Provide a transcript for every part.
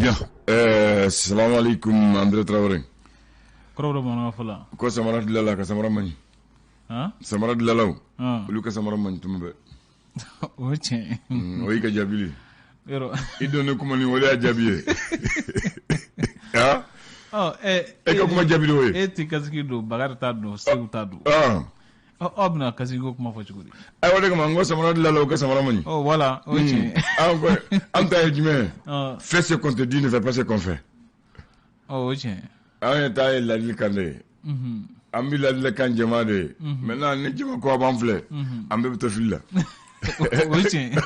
Bien, salam alaikum André Traoré. Kɔrɔ bɛ bamanankan fɔ la. Ko samara dilanla ka samara man ɲi. Han? Samara dilanlaw. Han. Olu ka samara man ɲi tuma bɛɛ. O ye tiɲɛ ye. O y'i ka jaabi ye. Yɔrɔ. I donnen kuma ni o de y'a jaabi ye. Han? Ɔ ɛ. E ka kuma jaabi de y'o ye. E tɛ kasiki don, Bakari t'a don, Seku t'a don. Ah. Ɔ aw bɛna kasiki ko kuma fɔ cogo di? Ayiwa o de kama n ko samara dilanlaw ka samara man ɲi. Ɔ voilà o ye tiɲɛ ye. An ko an ta ye jumɛn ye? Ɔ. Fais ce qu'on te dit, ne fais pas ce qu'on fait. Ɔ o ye tiɲɛ ye. An yɛrɛ ta ye ladilikan de ye. An bɛ ladilikan jama de ye. Maintenant ni jama ko a b'an filɛ. An bɛɛ bɛ to fili la. O ye tiɲɛ ye.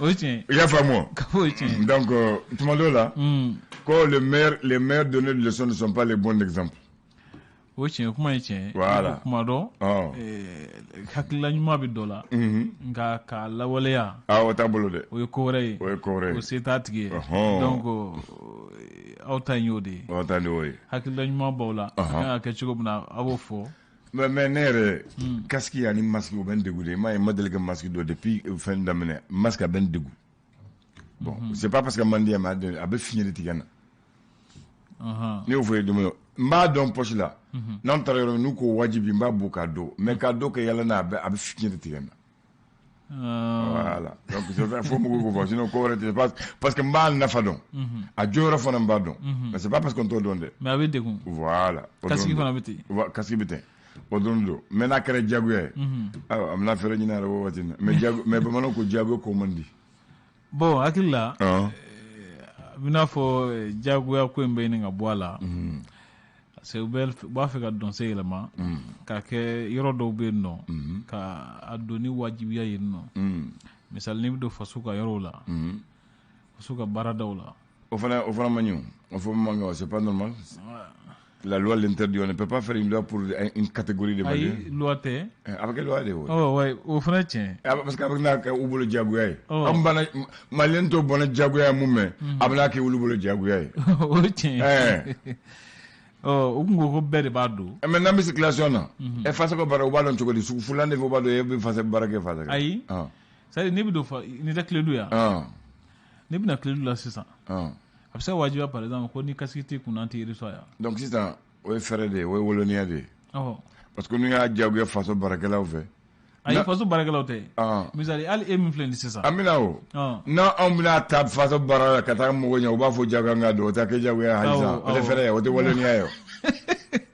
O ye tiɲɛ ye. I y'a faamu wa? O ye tiɲɛ ye. Donc tuma dɔw la. Ko les meilleurs donneurs de leçons ne sont pas les bons exemples. O tiɲɛ kuma ye tiɲɛ ye. Voilà. Kuma dɔ. Ɔ. Hakilila ɲuman bɛ dɔ la. Nka k'a lawaleya. Ah o t'a bolo dɛ. O ye ko wɛrɛ ye. O ye ko wɛrɛ ye. O se t'a tigi ye. Ɔhɔn. Donc aw ta in y'o de ye. O ta de y'o ye. Hakilila ɲuman b'aw la. A kan ka kɛ cogo min na aw b'o fɔ. Mais ne yɛrɛ casque ani masque o bɛ n degun de. I m'a ye n ma deli ka masque don depuis fɛn daminɛ masque a bɛ n degun. Bon, c'est pas parce que man di ye mais a bɛ fiɲɛ de tigɛ n na. Ne y'o fɔ i ye don min n b'a dɔn poche la. N'an taara yɔrɔ min n'u ko wajibi n b'a bɔ k'a don mais k'a don ka yala n'a a bɛ fiɲɛ de tigɛ n na. Voilà. Donc c'est ça, fo mɔgɔw k'o fɔ sinon ko wɛrɛ tɛ parce que n b'a nafa dɔn. A jɔyɔrɔ fana n b'a dɔn. Mais c'est pas parce que n t'o dɔn dɛ. Mais a bɛ degun. Voilà. Casque fana bɛ ten. Casque bɛ ten. O dɔrɔn don mais n'a kɛra diyagoya ye. Ayiwa a bɛna fɛɛrɛ ɲini a yɛrɛ o waati in na mais jago mais bamananw ko diyagoya ko man di. Bon hakili la. A bɛ n'a fɔ diyagoya ko in bɛ ɲini ka bɔ a la. Parce que u b'a fɛ ka dɔnse yɛlɛma. K'a kɛ yɔrɔ dɔw bɛ yen nɔ. Ka a donni wajibiya yen nɔ. Misali n'i bɛ don faso ka yɔrɔw la. Faso ka baaradaw la. O fana man ɲi o. O fana man ɲi c'est pas normal. La loi l'interdit, on ne peut pas faire une loi pour une catégorie de Maliens. Ayi, loi tɛ. A bɛ kɛ loi de ye o. Ɔ ouais, o fana ye tiɲɛ ye. Parce que a bɛ n'a kɛ u bolo diyagoya ye. An banna Malien tɔw banna diyagoya ye mun mɛn, a bɛ n'a kɛ olu bolo diyagoya ye. O ye tiɲɛ ye. Ɔ u kun ko ko bɛɛ de b'a don. Mais n'an bɛ circulation na. Ɛ faso ka baara u b'a dɔn cogo di? Sugu fulan de fɛ u b'a dɔn e bɛ faso baara kɛ faso. Ayi. C'est à dire n'i bɛ don fa n'i tɛ Kiledu yan. N'i bɛna Kiledu la sisan. A bɛ se ka wajibiya par exemple ko ni casque t'i kun na an t'i reçoit yan. Donc sisan o ye fɛɛrɛ de ye, o ye woloniya de ye. Ɔhɔ. Parce que n'u y'a diyagoya faso baarakɛlaw fɛ. Ayi faso baarakɛlaw tɛ. Misali hali e min filɛ nin sisan. An bɛna o. N'an anw bɛna taa faso baara la ka taa mɔgɔ ɲɛ u b'a fɔ diyagoya n ka don o tɛ kɛ diyagoya hali sisan o tɛ fɛɛrɛ ye o tɛ waloniya ye o.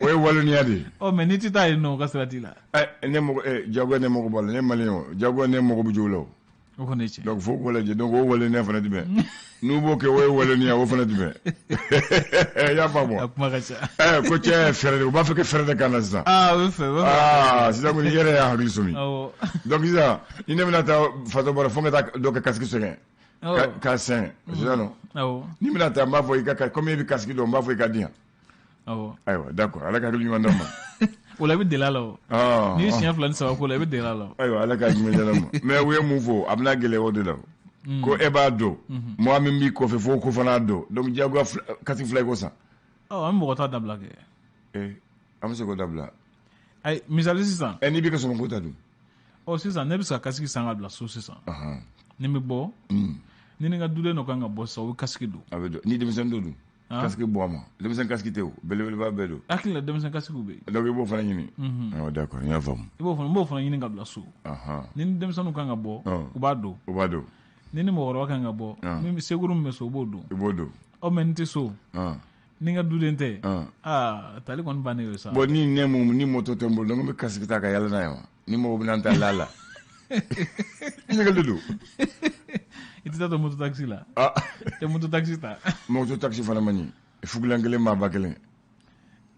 O ye waloniya de ye. Ɔ mais n'i tɛ taa yen nɔ o ka sira t'i la. Ɛ ne mago diyagoya ne mago b'a la ne malien o diyagoya ne mago bɛ jɔ o la o. O kɔni ye tiɲɛ. Donc fo k'o lajɛ donc o waloniya fana tɛ bɛn. N'u b'o kɛ o ye waloniya o fana tɛ bɛn. I y'a faamu wa? A kuma ka ca. Ɛ ko cɛ ye fɛɛrɛ de u b'a fɛ ka fɛɛrɛ de k'an na sisan. Aa o bɛ fɛ o bɛ fɛ. Aa sisan kɔni i yɛrɛ y'a hakili sɔmi. Awɔ. Donc sisan ni ne bɛna taa faso baara fo n ka taa dɔ ka casque sɛgɛn. Awɔ. Ka sɛgɛn sisan nɔ. Awɔ. Ni n bɛna taa n b'a fɔ i ka comme e bɛ casque don n b'a fɔ i ka di yan. Awɔ. Ayiwa d'accord Ala ka hakili ɲuman d'an ma. O la i bɛ deli a la o. N'i ye siɲɛ 2 ni 3 k'o la i bɛ deli a la o. Ayiwa Ala ka hakili ɲuman d'an ma. Mais u ye mun fɔ a bɛna gɛlɛya o de la o. Ko e b'a don. Mɔgɔ min b'i kɔfɛ fo k'o fana don donc diyagoya casque 2 i k'o san. Ɔ an bɛ mɔgɔ ta dabila kɛ. Ee an bɛ se k'o dabila. Ayi misali sisan. Ɛ n'i b'i ka sɔmɔgo ta dun. Ɔ sisan ne bɛ se ka casque san ka bila so sisan. Ni n bɛ bɔ. Ni n ka duden dɔ kan ka bɔ sisan o bɛ casque don. A bɛ don ni denmisɛnnin dɔ dun. Casque bɔ a ma denmisɛn casque tɛ o belebeleba bɛɛ don. Hakili la denmisɛn casque bɛ yen. Donc i b'o fana ɲini. Awɔ d'accord n y'a faamu. I b'o fana n b'o fana ɲini ka bila so. Ni ni denmisɛnninw kan ka bɔ. U b'a don. U b'a don. Ni ni mɔgɔkɔrɔba kan ka bɔ. Min bɛ sekuru min bɛ so o b'o don. I b'o don. Ɔ mais n tɛ so. Ni n ka duden tɛ. Aa tali kɔni bannen ye sa. Bon ni ne mun ni moto tɛ n bolo donc n bɛ casque ta ka yala n'a ye wa ni mɔgɔ bɛna n ta la la. I ɲɛgɛlen don. I tɛ taa to moto taxi la. Tɛ moto taxi ta. Moto taxi fana man ɲi. Fugulan kelen maaba kelen.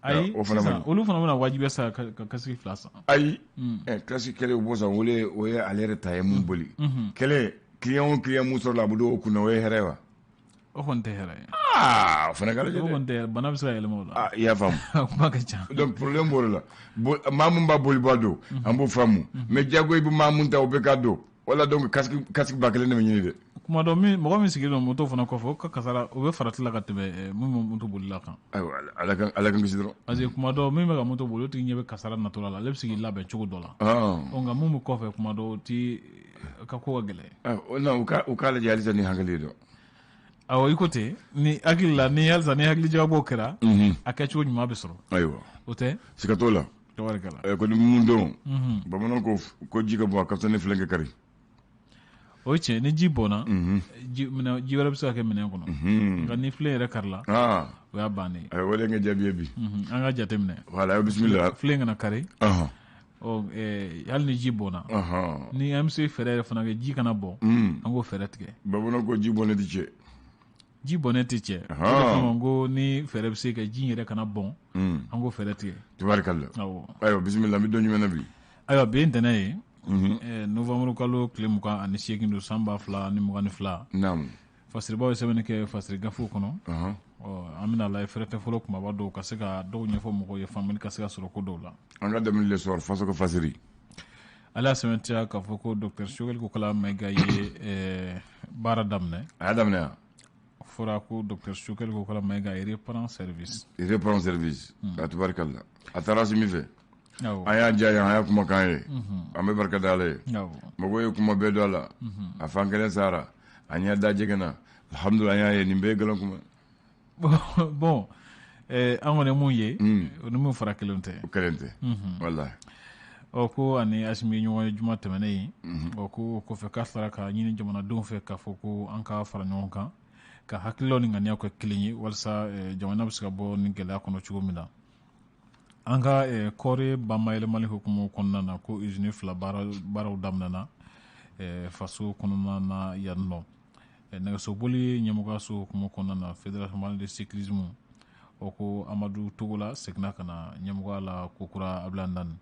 Ayi o fana man ɲi. Olu fana bɛna wajibiya sa ka casque 2 san. Ayi. Ɛ casque kelen u b'o san o ye ale yɛrɛ ta ye mun boli. Kelen client o client mun sɔrɔ la a bɛ don o kunna o ye hɛrɛ ye wa. O kɔni tɛ hɛrɛ ye. Aa o fana ka lajɛ dɛ. O kɔni tɛ bana bɛ se ka yɛlɛma o la. Aa i y'a faamu. A kuma ka ca. Donc problème b'o de la. Maa mun b'a boliba don. An b'o faamu. Mais diyagoya i bɛ maa mun ta o bɛ ka don. Wala donc casque 1000 de bɛ ɲini dɛ. Kuma dɔ min mɔgɔ min sigilen don moto fana kɔfɛ o ka kasara o bɛ farati la ka tɛmɛ min bɛ moto bolila kan. Ayiwa Ala k'an kisi dɔrɔn. Parce que kuma dɔ min bɛ ka moto boli o tigi ɲɛ bɛ kasara natɔla la ale bɛ se k'i labɛn cogo dɔ la. Ɔ nka mun bɛ kɔfɛ kuma dɔ o ti ka ko ka gɛlɛn. Non u k'a lajɛ halisa ni hakili ye dɔn. Awɔ, i ko ten. Ni hakili la, ni halisa ni hakili jagabɔ kɛra, a kɛcogo ɲuman bɛ sɔrɔ. Ayiwa. O tɛ? Siga t'o la. Tabarikala. Kɔni mun don, bamananw ko ji ka bɔn, a ka fisa ni filen ka kari. O ye tiɲɛ. Ni ji bɔnna, ji wɛrɛ bɛ se ka kɛ minɛn kɔnɔ, nka ni filen yɛrɛ karila, o y'a bannen ye. Ayiwa, o de ye n ka jaabi ye bi. An ka jateminɛ. Voilà, bisimila. Filen kana kari. Ɔ, hali ni ji bɔnna, ni an bɛ se fɛɛrɛ yɛrɛ fana kɛ ji kana bɔn, an k'o fɛɛrɛ tigɛ. Bamananw ko ji bɔnnen tɛ cɛ. Ji bɔnnen tɛ cɛ. O de kama n ko ni fɛɛrɛ bɛ se ka ji yɛrɛ kana bɔn, an k'o fɛɛrɛ tigɛ. Tabarikala. Awɔ. Ayiwa, bisimila, an bɛ don jumɛn na bi? Ayiwa, bi ye ntɛnɛn ye. Novembre kalo tile 28 don, san 2022. Fasiribaw ye sɛbɛnni kɛ fasiri gafew kɔnɔ. Ɔ, an bɛna lajɛ fɛrɛ tɛ fɔlɔ kumaba dɔw ka se ka dɔw ɲɛfɔ mɔgɔw ye, faamuyali ka se ka sɔrɔ ko dɔw la. An ka daminɛ Le Soir, faso ka fasiri. Ale y'a sɛbɛntiya k'a fɔ ko docteur Choguel Kokalla Maïga ye baara daminɛ. A y'a daminɛ wa? Fɔra ko docteur Choguel Kokalla Maïga reprend service. Il reprend service. A tabarikala. A taara Asimi fɛ. An y'a diya yan, an y'a kumakan ye. An bɛ barika da Ala ye. Mɔgɔw ye kuma bɛɛ dɔn a la. A fan kelen sara. A ɲɛ da jɛgɛ na. Alhamdulillah, an y'a ye nin bɛɛ ye nkalon kuma. Bon, an kɔni mun ye, o ni mun fara kelen tɛ. O kelen tɛ. Walahi. Ɔ, ko ani Asimi ye ɲɔgɔn ye juma tɛmɛnen ye. Ɔ, ko kɔfɛ k'a sara ka ɲini jamanadenw fɛ k'a fɔ ko an ka fara ɲɔgɔn kan, ka hakililaw ni ŋaniyaw kɛ kelen ye, walasa jamana bɛ se ka bɔ nin gɛlɛya kɔnɔ cogo min na. An ka kɔɔri bamayɛlɛmali hukumu kɔnɔna na, ko usine 2 baaraw daminɛna faso kɔnɔna na yan nɔ. Nɛgɛsoboli ɲɛmɔgɔyaso hukumu kɔnɔna na, Fédération malienne de cyclisme, o ko Amadu Togola seginna ka na ɲɛmɔgɔya la kokura Abdoulaye Dani.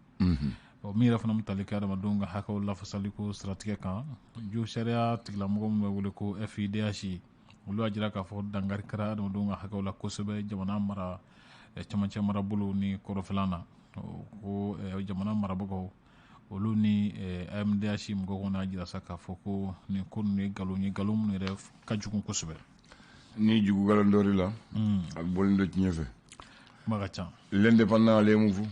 Ɔ, min yɛrɛ fana bɛ tali kɛ adamadenw ka hakɛw lafasali ko siratigɛ kan, jo sariya tigilamɔgɔ min bɛ wele ko FIDH, olu y'a jira k'a fɔ dankari kɛra adamadenw ka hakɛw la kosɛbɛ jamana mara cɛmancɛ marabolo ni kɔrɔfɛlan na. Ko jamana marabagaw olu ni AMDH mɔgɔw kɔni y'a jira sa k'a fɔ ko nin ko ninnu ye nkalon ye, nkalon minnu yɛrɛ ka jugu kosɛbɛ. Ni jugu nkalon dɔr'i la, a bɛ bɔlen don tiɲɛ fɛ. Kuma ka ca. L'indépendant ale ye mun fɔ?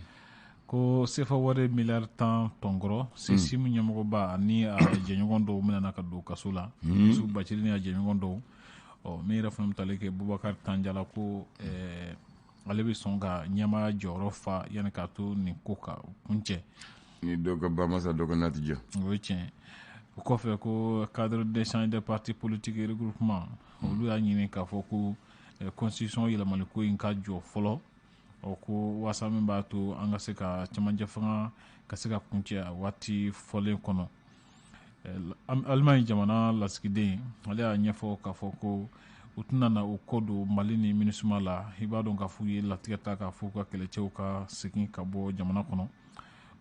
Ko CFA wari miliyari 10 tɔnkɔrɔ, CSIM ɲɛmɔgɔba ani a jɛɲɔgɔn dɔw minɛna ka don kaso la. Yusu Bacili ni a jɛɲɔgɔn dɔw. Ɔ, min yɛrɛ fana bɛ tali kɛ Bubakari Tanjala, ko ale bɛ sɔn ka ɲɛmaaya jɔyɔrɔ fa yanni k'a to nin ko ka kuncɛ. Ni dɔ ka ba masa, dɔ ka na ti diya. O ye tiɲɛ. O kɔfɛ ko cadre d'échange des partis politiques et regroupement, olu y'a ɲini k'a fɔ ko constitution yɛlɛmali ko in ka jɔ fɔlɔ. Ɔ, ko waasa min b'a to an ka se ka cɛmancɛ fanga ka se ka kuncɛ a waati fɔlen kɔnɔ. Allemagne jamana lasigiden, ale y'a ɲɛfɔ k'a fɔ ko u tɛna na u kɔ don Mali ni MINUSMA la. I b'a dɔn k'a fɔ u ye latigɛ ta k'a fɔ u ka kɛlɛcɛw ka segin ka bɔ jamana kɔnɔ.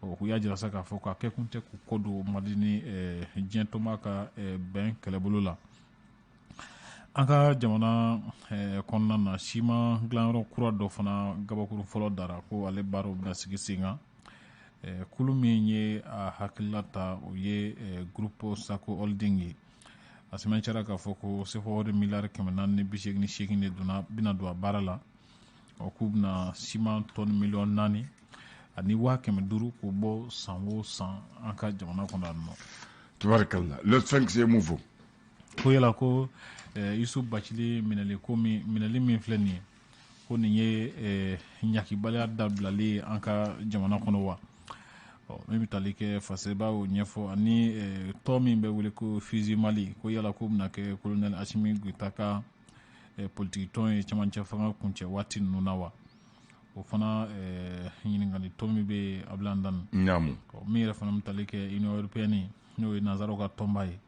Ɔ, u y'a jira sa k'a fɔ k'a kɛ kun tɛ k'u kɔ don Mali ni diɲɛ tɔnba ka bɛn kɛlɛbolo la. An ka jamana kɔnɔna na, siman dilanyɔrɔ kura dɔ fana gabakuru fɔlɔ dara, ko ale baaraw bɛna sigi sen kan. Kulu min ye a hakilila ta, o ye groupe Sako Holding ye. A sɛbɛntiya k'a fɔ ko CFA wari miliyari 488 de donna, bɛna don a baara la. Ɔ, k'u bɛna siman tɔni miliyɔn naani ani waa kɛmɛ duuru k'o bɔ san o san an ka jamana kɔnɔ yan nɔ. Tabarikala. Le 5 ye mun fɔ? Ko yala ko Yusu Bacili minɛli ko min, minɛli min filɛ nin ye, ko nin ye ɲakibaliya dabilalen ye an ka jamana kɔnɔ wa? Ɔ, min bɛ tali kɛ fasiriba y'o ɲɛfɔ, ani tɔn min bɛ wele ko Fusi Mali, ko yala ko bɛna kɛ colonel Asimi Goïta ka politiki tɔn ye cɛmancɛ fanga kuncɛ waati ninnu na wa? O fana ɲininkali tɔn min bɛ Abdoulaye Dani. Naamu. Ɔ, min yɛrɛ fana bɛ tali kɛ Union européenne, n'o ye nanzaraw ka tɔnba ye.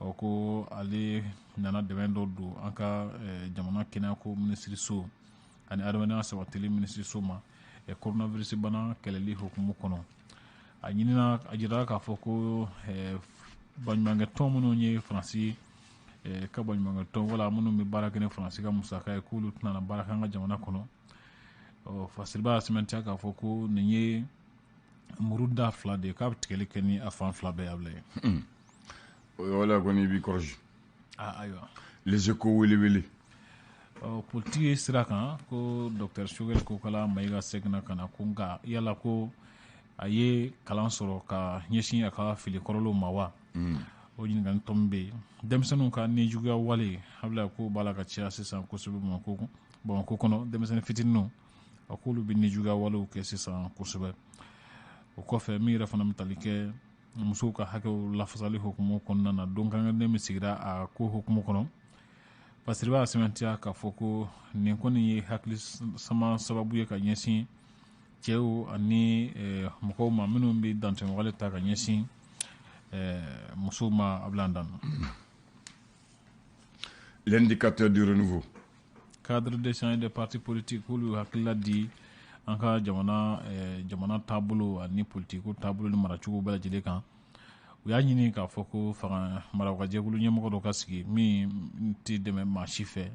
Ɔ, ko ale nana dɛmɛ dɔ don an ka jamana kɛnɛyako minisiriso ani adamadenya sabatili minisiriso ma, coronavirus bana kɛlɛli hukumu kɔnɔ. A ɲinina, a jirala k'a fɔ ko baɲumankɛ tɔn minnu ye Faransi ka baɲumankɛ tɔn, wala minnu bɛ baara kɛ ni Faransi ka musaka ye, k'olu tɛna na baara kɛ an ka jamana kɔnɔ. Ɔ, fasiriba y'a sɛbɛntiya k'a fɔ ko nin ye muru da 2 de ye, k'a bɛ tigɛli kɛ ni a fan 2 bɛɛ ye Abdoulaye. O yɔrɔ la kɔni i b'i kɔlɔsi. Ayiwa. Les Échos wele wele. Ɔ, politiki sira kan, ko docteur Choguel Kokalla Maïga seginna ka na, ko nka yala ko a ye kalan sɔrɔ ka ɲɛsin a ka fili kɔrɔlenw ma wa? O ɲininkali tɔ min bɛ yen, denmisɛnninw ka nijuguya wale, Abulayi, ko b'a la ka caya sisan kosɛbɛ Bamakɔ kɔnɔ. Denmisɛnnin fitininw, a k'olu bɛ nijuguya walew kɛ sisan kosɛbɛ. O kɔfɛ, min yɛrɛ fana bɛ tali kɛ musow ka hakɛw lafasali hukumu kɔnɔna na, don kɛrɛnkɛrɛnnen min sigira a ko hukumu kɔnɔ, Fasiri b'a sɛmɛntiya k'a fɔ ko nin kɔni ye hakili sama sababu ye ka ɲɛsin cɛw ani mɔgɔw ma minnu bɛ dantɛmɛwale ta ka ɲɛsin musow ma. A bila dan. L'indicateur du renouveau. Cadre d'échange des partis politiques, k'olu hakilila di an ka jamana taabolo ani politiko taabolo ni maracogo bɛɛ lajɛlen kan. U y'a ɲini k'a fɔ ko fanga marabagajɛkulu ɲɛmɔgɔ dɔ ka sigi min tɛ dɛmɛ maa si fɛ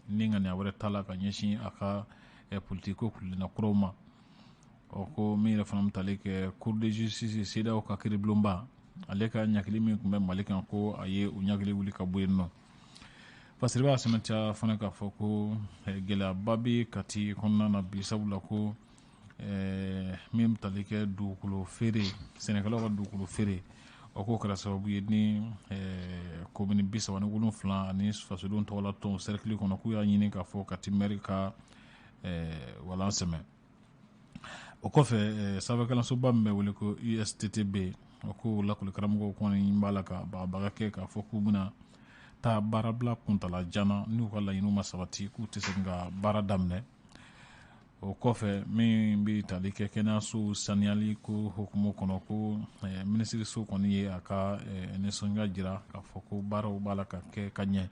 ni ŋaniya wɛrɛ t'a la ka ɲɛsin a ka politiko kuntilenna kuraw ma. Ɔ, ko min yɛrɛ fana bɛ tali kɛ Cour de justice, CEDEAO ka kiiribulonba, ale ka ɲagili min tun bɛ Mali kan, ko a ye o ɲagili wuli ka bɔ yen nɔ. Fasiri b'a sɛmɛntiya fana k'a fɔ ko gɛlɛyaba bɛ Kati kɔnɔna na bi, sabula ko min bɛ tali kɛ dugukolo feere, sɛnɛkɛlaw ka dugukolo feere, o k'o kɛra sababu ye ni komini 37 ani fasodenw tɔgɔla tɔn cercle kɔnɔ, k'u y'a ɲini k'a fɔ Kati maire ka walan sɛmɛ. O kɔfɛ, sanfɛ kalansoba min bɛ wele ko USTTB, o ko lakɔlikaramɔgɔw kɔni b'a la ka bagabaga kɛ k'a fɔ k'u bɛna taa baarabila kuntala jan na n'u ka laɲiniw ma sabati, k'u tɛ se ka baara daminɛ. O kɔfɛ, min bɛ tali kɛ kɛnɛyaso saniyali ko hukumu kɔnɔ, ko minisiriso kɔni ye a ka nisɔndiya jira k'a fɔ ko baaraw b'a la ka kɛ ka ɲɛ.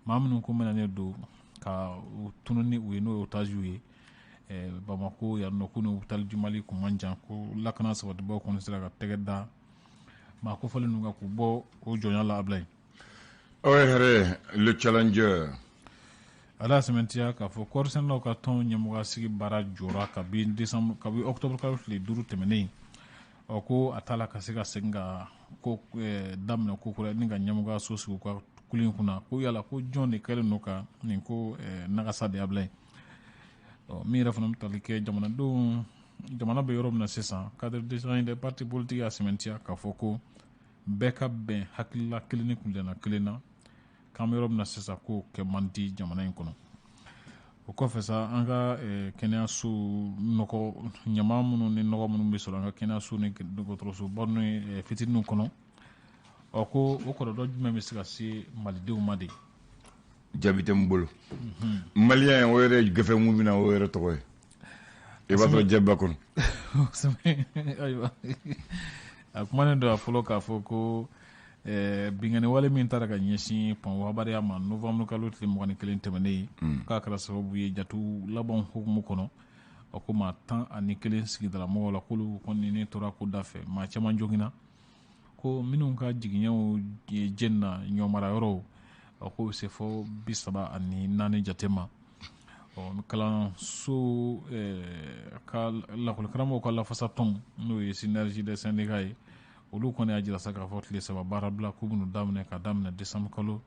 Maa minnu ko minɛnen don ka u tunu ni u ye, n'o ye otages ye Bamako yan nɔ, ko ni hôpital du Mali kun man jan, ko lakana sabatibaw kɔni sera ka tɛgɛ da maa kofɔlen ninnu kan k'u bɔ o jɔnya la. Abulayi. O yɛrɛ, le challenger. Ala y'a sɛmɛntiya k'a fɔ kɔɔrisɛnɛlaw ka tɔn ɲɛmɔgɔya sigi baara jɔra kabi décembre, kabi octobre kalo tile 5 tɛmɛnen. Ɔ, ko a t'a la ka se ka segin ka ko daminɛ ko kura ni ka ɲɛmɔgɔya so sigi u ka kulu in kunna. Ko yala ko jɔn de kɛlen don ka nin ko nagasa de, Abulayi? Ɔ, min yɛrɛ fana bɛ tali kɛ jamanadenw, jamana bɛ yɔrɔ min na sisan, cadre d'échange des partis politiques y'a sɛmɛntiya k'a fɔ ko bɛɛ ka bɛn hakilila kelen ni kuntilenna kelen na, k'an bɛ yɔrɔ min na sisan, k'o kɛ man di jamana in kɔnɔ. O kɔfɛ sa, an ka kɛnɛyaso nɔgɔ, ɲama minnu ni nɔgɔ minnu bɛ sɔrɔ an ka kɛnɛyaso ni dɔgɔtɔrɔsoba ni fitininw kɔnɔ, ɔ, ko o kɔlɔlɔ jumɛn bɛ se ka se malidenw ma de? Jaabi tɛ n bolo. Malien, o yɛrɛ gafe mun bɛna, o yɛrɛ tɔgɔ ye, i b'a sɔrɔ jaabi b'a kɔnɔ. Ayiwa, a kumanen don a fɔlɔ k'a fɔ ko binkanni wale min taara ka ɲɛsin pont Wabariya ma novembre kalo tile 21 tɛmɛnen, k'a kɛra sababu ye jatu laban hukumu kɔnɔ, a ko maa 11 sigidala mɔgɔw la, k'olu kɔni ne tora ko da fɛ, maa caman joginna, ko minnu ka jiginɲɛw jenina ɲɔmara yɔrɔw, a ko bɛ se fɔ 34 jate ma. Ɔ, kalanso ka lakɔlikaramɔgɔw ka lafasatɔn, n'o ye Synergie des syndicats ye, olu kɔni y'a jira sa k'a fɔ tile 3 baarabila k'u bɛn'u daminɛ ka daminɛ décembre kalo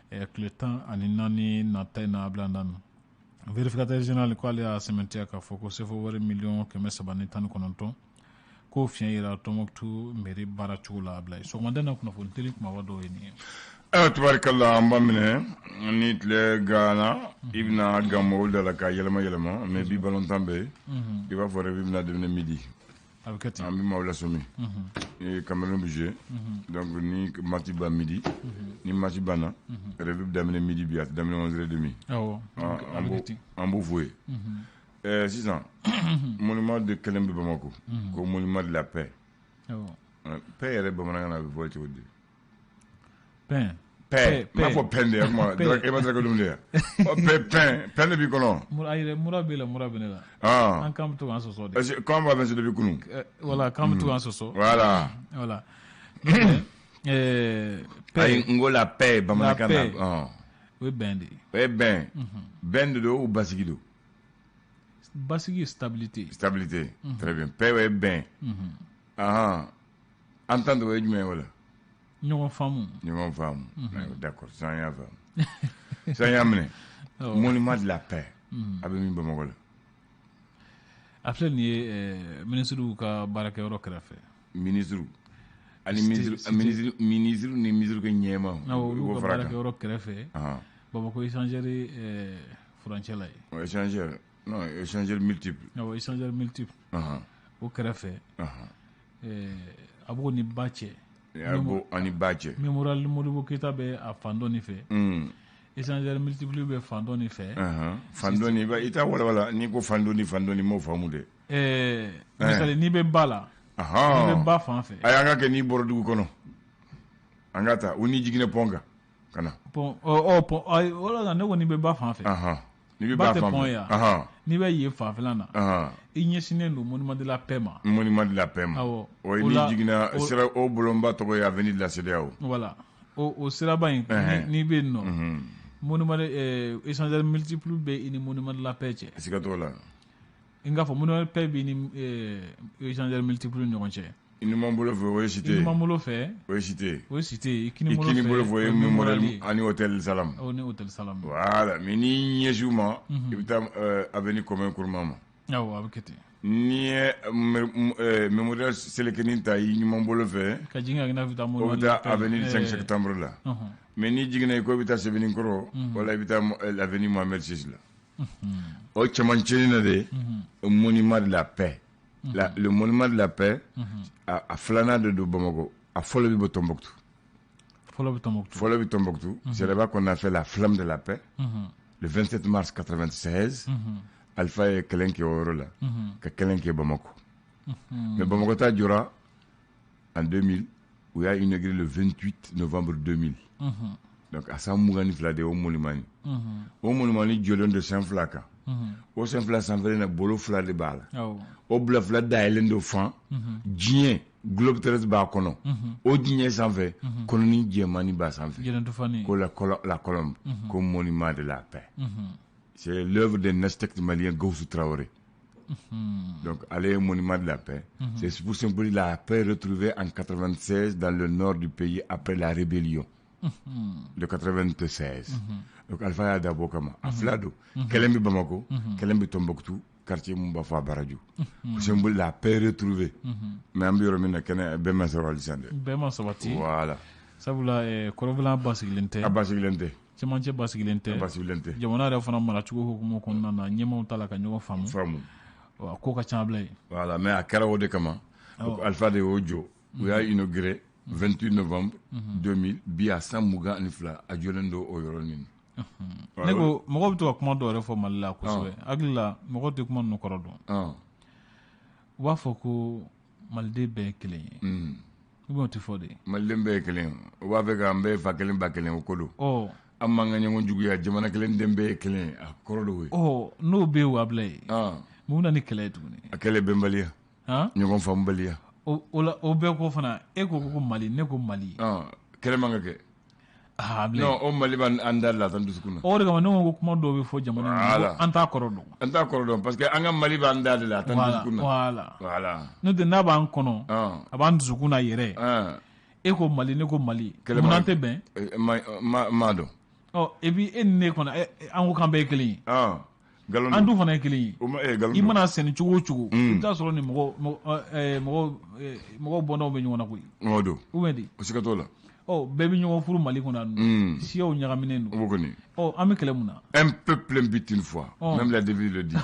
tile 14 nata in na. A bila na vérificateur général k'ale y'a sɛmɛntiya k'a fɔ ko CFA wari miliyɔn 319, ko fiɲɛ yera Tɔnbɔkutu mairie baara cogo la. A bila sɔgɔmada na kunnafoni teli kumaba dɔw ye nin ye. Ayiwa, tubarikala, an b'a minɛ ni tile gana, i bɛna gan mɔgɔw da la ka yɛlɛma yɛlɛma, mais bi balontan bɛ yen, i b'a fɔ revue bɛna daminɛ midi. A bɛ kɛ ten. An bɛ maaw lasɔmi, Cameroun bɛ jouer, donc ni match ban midi, ni match banna, revue bɛ daminɛ midi bi, a tɛ daminɛ 11h30. Awɔ, a bɛ kɛ ten. An b'o fɔ ye. Sisan, monument de kelen bɛ Bamako, ko monument de la paix. Paix yɛrɛ bamanankan na, a bɛ fɔ cogo di? Pain. Paix, n b'a fɔ pain de ye, kuma e ma dara ko dumuni ya. Ɔ, paix, pain, pain de b'i kɔnɔ. Mura ayi dɛ, mura b'e la, mura bɛ ne la. An kan bɛ to k'an sɔsɔ de. Parce que k'an b'a fɛ depuis kunun. Voilà, k'an bɛ to k'an sɔsɔ. Voilà. Voilà. Paix. Ayi, n ko la paix bamanankan na. La paix. O ye bɛn de ye. O ye bɛn. Bɛn de don ou basigi don? Basigi, stabilité. Stabilité. Très bien. Paix o ye bɛn. Entente o ye jumɛn ye o la? Ɲɔgɔn faamu. Ɲɔgɔn faamu. D'accord, sisan y'a faamu. Sisan y'a minɛ. Monument de la paix. A bɛ min Bamakɔ la? A filɛ nin ye, minisiriw ka baarakɛyɔrɔ kɛrɛfɛ. Minisiriw. Ani ministre ni ministre ka ɲɛma. Awɔ, olu ka baarakɛyɔrɔ kɛrɛfɛ. Bamakɔ échangeur furancɛ la yen. Échangeur, non, échangeur multiple. Awɔ, échangeur multiple. O kɛrɛfɛ. A b'o ni ba cɛ. A b'o ani ba cɛ. Mémorial Modibo Keyita bɛ a fan dɔ nin fɛ. Échangeur multiple bɛ fan dɔ nin fɛ. Fan dɔ nin, i t'a walawala n'i ko fan dɔ nin m'o faamu dɛ. Misali n'i bɛ ba la. N'i bɛ ba fan fɛ. Ayi, an ka kɛ n'i bɔra dugu kɔnɔ. An ka taa, u n'i jiginna pont kan ka na. Pont, pont, ayi, o la ne ko n'i bɛ ba fan fɛ. N'i bɛ ba fan fɛ. N'i bɛ yen fanfɛla na. I ɲɛsinnen don monument de la paix ma. Monument de la paix ma. Awɔ. O n'i jiginna sira o bulonba tɔgɔ ye avenue de la CEDEAO. Voilà. O siraba in n'i bɛ yen nɔ. Monument échangeur multiple bɛ i ni monument de la paix cɛ. Siga t'o la. N k'a fɔ monument de la paix b'i ni échangeur multiple ni ɲɔgɔn cɛ. I numan bolo fɛ o ye cité. I numan bolo fɛ. O ye cité. O ye cité. I kini bolo fɛ o ye mémorial ani hôtel Salam. O ni hôtel Salam. Voilà, mais n'i ɲɛsin u ma. I bɛ taa avenue Kwame Nkrumah ma. Awɔ, a bɛ kɛ ten. N'i ye mémorial Selekeni ta i ɲuman bolo fɛ. Ka jigin ka n'a bɛ taa o bɛ taa avenue 5 septembre la. Mais n'i jiginna i ko i bɛ taa Sebenikɔrɔ. Wala i bɛ taa l'avenue Mohamed VI la. O cɛmancɛ na de monument de la paix. Le monument de la paix, a filanan de don Bamakɔ, a fɔlɔ bɛ bɔ Tombouctou. Fɔlɔ bɛ Tombouctou. C'est là-bas qu'on a fait la flamme de la paix. Le 27 mars 96, Alpha ye kɛlɛ kɛ o yɔrɔ la, ka kɛlɛ kɛ Bamakɔ. Mais Bamakɔ ta jɔra en 2000, u y'a inauguré le 28 novembre 2000. Donc a san 22 de o monument ni. O monument ni jɔlen don sen fila kan. O sen fila sanfɛla na bolo fila de b'a la. O bila fila dayɛlɛn don fan. Diɲɛ globe terrestre b'a kɔnɔ. O diɲɛ sanfɛ kɔnɔni jɛmanni b'a sanfɛ. Ko la colombe, ko monument de la paix. C'est l'œuvre d'un architecte malien, Gaussou Traoré. Donc, aller au monument de la paix, c'est pour symboliser la paix retrouvée en 96 dans le nord du pays après la rébellion de 96. Donc, Alpha y'a dabɔ kama. A fila don. Kelen bɛ Bamako, kelen bɛ Tombouctou, quartier mun b'a fɔ a Baraju. Pour symboliser la paix retrouvée. Mais an bɛ yɔrɔ min na, kɛnɛ bɛɛ ma sɔrɔ halisa dɛ. Bɛɛ ma sabati. Voilà. Sabula kɔrɔbɔlan basigilen tɛ. A basigilen tɛ. Cɛmancɛ basigilen tɛ. A basigilen tɛ. Jamana yɛrɛ fana maracogo hukumu kɔnɔna na, ɲɛmaaw t'a la ka ɲɔgɔn faamu. A ko ka ca bila yen. Voilà, mais a kɛra o de kama. Donc Alpha de y'o jɔ. U y'a inauguré 28 novembre 2000, bi a san 22 a jɔlen don o yɔrɔnin. Ne ko mɔgɔw bɛ to ka kuma dɔw yɛrɛ fɔ Mali la kosɛbɛ. Hakili la mɔgɔw tɛ kuma ninnu kɔrɔ dɔn. U b'a fɔ ko Maliden bɛɛ ye kelen ye. Ou bien o tɛ fɔ de. Maliden bɛɛ ye kelen ye. U b'a fɛ k'an bɛɛ fa kelen ba kelen, o ko don. An m'an ka ɲɔgɔn juguya, jamana kelen den bɛɛ ye kelen ye, a kɔrɔ de o ye. N'o bɛ yen o a bila yen. Mun bɛ na ni kɛlɛ ye tuguni? A kɛlɛ bɛnbaliya. Ɲɔgɔn faamubaliya. O la o bɛɛ ko fana e ko ko Mali, ne ko Mali. Kɛlɛ man ka kɛ. Non, o Mali b'an da la tan dusukun na. O de kama ne ko kuma dɔw bɛ fɔ jamana in na, an t'a kɔrɔ dɔn. An t'a kɔrɔ dɔn parce que an ka Mali b'an da de la tan dusukun na. Voilà. N'o tɛ n'a b'an kɔnɔ, a b'an dusukun na yɛrɛ. E ko Mali, ne ko Mali. Mun an tɛ bɛn? Ma dɔn. Et puis e ni ne kɔnɔ, an ko k'an bɛɛ ye kelen ye. An dun fana ye kelen ye. I mana sɛnɛ cogo o cogo, i bɛ taa sɔrɔ ni mɔgɔw bɔnnaw bɛ ɲɔgɔn na koyi. O don. Ou bien di? O siga t'o la. Bɛɛ bɛ ɲɔgɔn furu Mali kɔnɔ yan. Siyaw ɲagaminen don. O kɔni. An bɛ kɛlɛ mun na? Un peuple, un but, une foi. Même la devise le dit.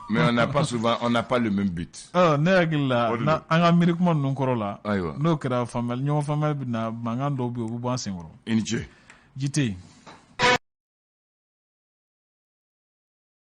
Mais on n'a pas souvent, on n'a pas le même but. Ne hakili la, an ka miiri kuma ninnu kɔrɔ la. Ayiwa. N'o kɛra faamuyali, ɲɔgɔn faamuyali bɛ na, mankan dɔw bɛ yen, o bɛ bɔ an senkɔrɔ. I ni ce. Ji tɛ yen.